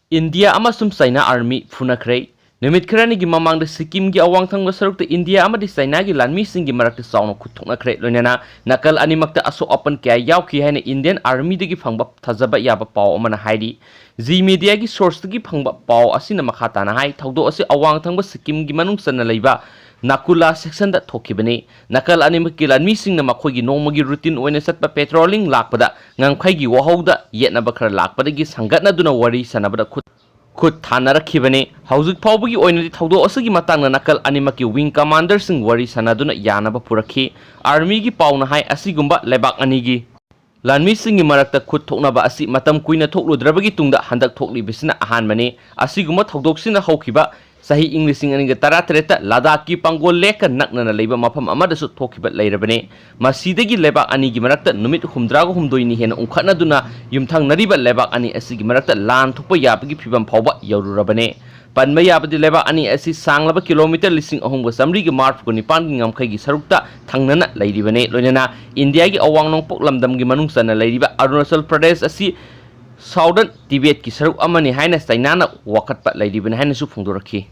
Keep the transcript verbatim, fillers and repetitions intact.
India ꯑꯃꯁꯨꯡ China army ꯐꯨꯅꯈ꯭ꯔꯦ꯫ ꯅꯨꯃꯤꯠ ꯈꯔꯅꯤꯒꯤ ꯃꯃꯥꯡꯗ ꯁꯤꯛꯀꯤꯝꯒꯤ ꯑꯋꯥꯡ ꯊꯪꯕ ꯁꯔꯨꯛꯇ ꯏꯟꯗꯤꯌꯥ ꯑꯃꯗꯤ ꯆꯥꯏꯅꯥꯒꯤ ꯂꯥꯟꯃꯤꯁꯤꯡꯒꯤ ꯃꯔꯛꯇ ꯆꯥꯎꯅ ꯈꯨꯠ ꯊꯣꯛꯅꯈ꯭ꯔꯦ꯫ ꯂꯣꯏꯅꯅ ꯅꯥꯀꯜ ꯑꯅꯤꯃꯛꯇ ꯑꯁꯣꯛ ꯑꯄꯟ ꯀꯌꯥ ꯌꯥꯎꯈꯤ ꯍꯥꯏꯅ ꯏꯟꯗꯤꯌꯟ ꯑꯥꯔꯃꯤꯗꯒꯤ ꯐꯪꯕ ꯊꯥꯖꯕ ꯌꯥꯕ ꯄꯥꯎ ꯑꯃꯅ ꯍꯥꯏꯔꯤ꯫ ꯖꯤ ꯃꯤꯗꯤꯌꯥꯒꯤ ꯁꯣꯔꯁꯇꯒꯤ ꯐꯪꯕ ꯄꯥꯎ ꯑꯁꯤꯅ ꯃꯈꯥ ꯇꯥꯅ ꯍꯥꯏ, ꯊꯧꯗꯣꯛ ꯑꯁꯤ ꯑꯋꯥꯡ ꯊꯪꯕ ꯁꯤꯛꯀꯤꯝꯒꯤ ꯃꯅꯨꯡ ꯆꯟꯅ ꯂꯩꯕ ꯅꯥꯀꯨꯂꯥ ꯁꯦꯛꯁꯟꯗ ꯊꯣꯛꯈꯤꯕꯅꯤ꯫ ꯅꯥꯀꯜ ꯑꯅꯤꯃꯛꯀꯤ ꯂꯥꯟꯃꯤꯁꯤꯡꯅ ꯃꯈꯣꯏꯒꯤ ꯅꯣꯡꯃꯒꯤ ꯔꯨꯇꯤꯟ ꯑꯣꯏꯅ ꯆꯠꯄ ꯄꯦꯇ꯭ꯔꯣꯂꯤꯡ ꯂꯥꯛꯄꯗ ꯉꯝꯈꯩꯒꯤ ꯋꯥꯍꯧꯗ ꯌꯦꯠꯅꯕ ꯈꯔ ꯂꯥꯛꯄꯗꯒꯤ ꯁꯪꯒꯠꯅꯗꯨꯅ ꯋꯥꯔꯤ ꯁꯥꯟꯅꯕꯗ ꯈꯨꯠ ꯈꯨꯠ ꯊꯥꯅꯔꯛꯈꯤꯕꯅꯤ꯫ ꯍꯧꯖꯤꯛ ꯐꯥꯎꯕꯒꯤ ꯑꯣꯏꯅꯗꯤ ꯊꯧꯗꯣꯛ ꯑꯁꯤꯒꯤ ꯃꯇꯥꯡꯗ ꯅꯥꯀꯜ ꯑꯅꯤꯃꯛꯀꯤ ꯋꯤꯡ ꯀꯃꯥꯟꯗꯔꯁꯤꯡ ꯋꯥꯔꯤ ꯁꯥꯟꯅꯗꯨꯅ ꯌꯥꯅꯕ ꯄꯨꯔꯛꯈꯤ꯫ ꯑꯥꯔꯃꯤꯒꯤ ꯄꯥꯎꯅ ꯍꯥꯏ, ꯑꯁꯤꯒꯨꯝꯕ ꯂꯩꯕꯥꯛ ꯑꯅꯤꯒꯤ ꯂꯥꯟꯃꯤꯁꯤꯡꯒꯤ ꯃꯔꯛꯇ ꯈꯨꯠ ꯊꯣꯛꯅꯕ ꯑꯁꯤ ꯃꯇꯝ ꯀꯨꯏꯅ ꯊꯣꯛꯂꯨꯗ꯭ꯔꯕꯒꯤ ꯇꯨꯡꯗ ꯍꯟꯗꯛ ꯊꯣꯛꯂꯤꯕꯁꯤꯅ ꯑꯍꯥꯟꯕꯅꯤ꯫ ꯑꯁꯤꯒꯨꯝꯕ ꯊꯧꯗꯣꯛꯁꯤꯅ ꯍꯧꯈꯤꯕ ꯆꯍꯤ ꯏꯪ ꯂꯤꯁꯤꯡ ꯑꯅꯤꯒ ꯇꯔꯥꯇꯔꯦꯠꯇ ꯂꯗꯥꯈꯀꯤ ꯄꯥꯡꯒꯣꯜ ꯂꯦꯛꯀ ꯅꯛꯅꯅ ꯂꯩꯕ ꯃꯐꯝ ꯑꯃꯗꯁꯨ ꯊꯣꯛꯈꯤꯕ ꯂꯩꯔꯕꯅꯤ꯫ ꯃꯁꯤꯗꯒꯤ ꯂꯩꯕꯥꯛ ꯑꯅꯤꯒꯤ ꯃꯔꯛꯇ ꯅꯨꯃꯤꯠ ꯍꯨꯝꯗ꯭ꯔꯥꯒ ꯍꯨꯝꯗꯣꯏꯅꯤ ꯍꯦꯟꯅ ꯎꯪꯈꯠꯅꯗꯨꯅ ꯌꯨꯝꯊꯪꯅꯔꯤꯕ ꯂꯩꯕꯥꯛ ꯑꯅꯤ ꯑꯁꯤꯒꯤ ꯃꯔꯛꯇ ꯂꯥꯟ ꯊꯣꯛꯄ ꯌꯥꯕꯒꯤ ꯐꯤꯕꯝ ꯐꯥꯎꯕ ꯌꯧꯔꯨꯔꯕꯅꯤ꯫ ꯄꯟꯕ ꯌꯥꯕꯗꯤ ꯂꯩꯕꯥꯛ ꯑꯅꯤ ꯑꯁꯤ ꯁꯥꯡꯂꯕ ꯀꯤꯂꯣꯃꯤꯇꯔ ꯂꯤꯁꯤꯡ ꯑꯍꯨꯝꯒ ꯆꯥꯃꯔꯤꯒ ꯃꯔꯤꯐꯨ ꯅꯤꯄꯥꯟꯒꯤ ꯉꯝꯈꯩꯒꯤ ꯁꯔꯨꯛꯇ ꯊꯪꯅꯅ ꯂꯩꯔꯤꯕꯅꯤ꯫ ꯂꯣꯏꯅꯅ ꯏꯟꯗꯤꯌꯥꯒꯤ ꯑꯋꯥꯡ ꯅꯣꯡꯄꯣꯛ ꯂꯝꯗꯝꯒꯤ ꯃꯅꯨꯡ ꯆꯟꯅ ꯂꯩꯔꯤꯕ ꯑꯔꯨꯅꯥꯆꯜ ꯄ꯭ꯔꯗꯦꯁ ꯑꯁꯤ ꯁꯥꯎꯗꯔꯟ ꯇꯤꯕꯦꯠꯀꯤ ꯁꯔꯨꯛ ꯑꯃꯅꯤ ꯍꯥꯏꯅ ꯆꯩꯅꯥꯅ ꯋꯥꯀꯠꯄ ꯂꯩꯔꯤꯕꯅꯤ ꯍꯥꯏꯅꯁꯨ ꯐꯣꯡꯗꯣꯔꯛꯈꯤ꯫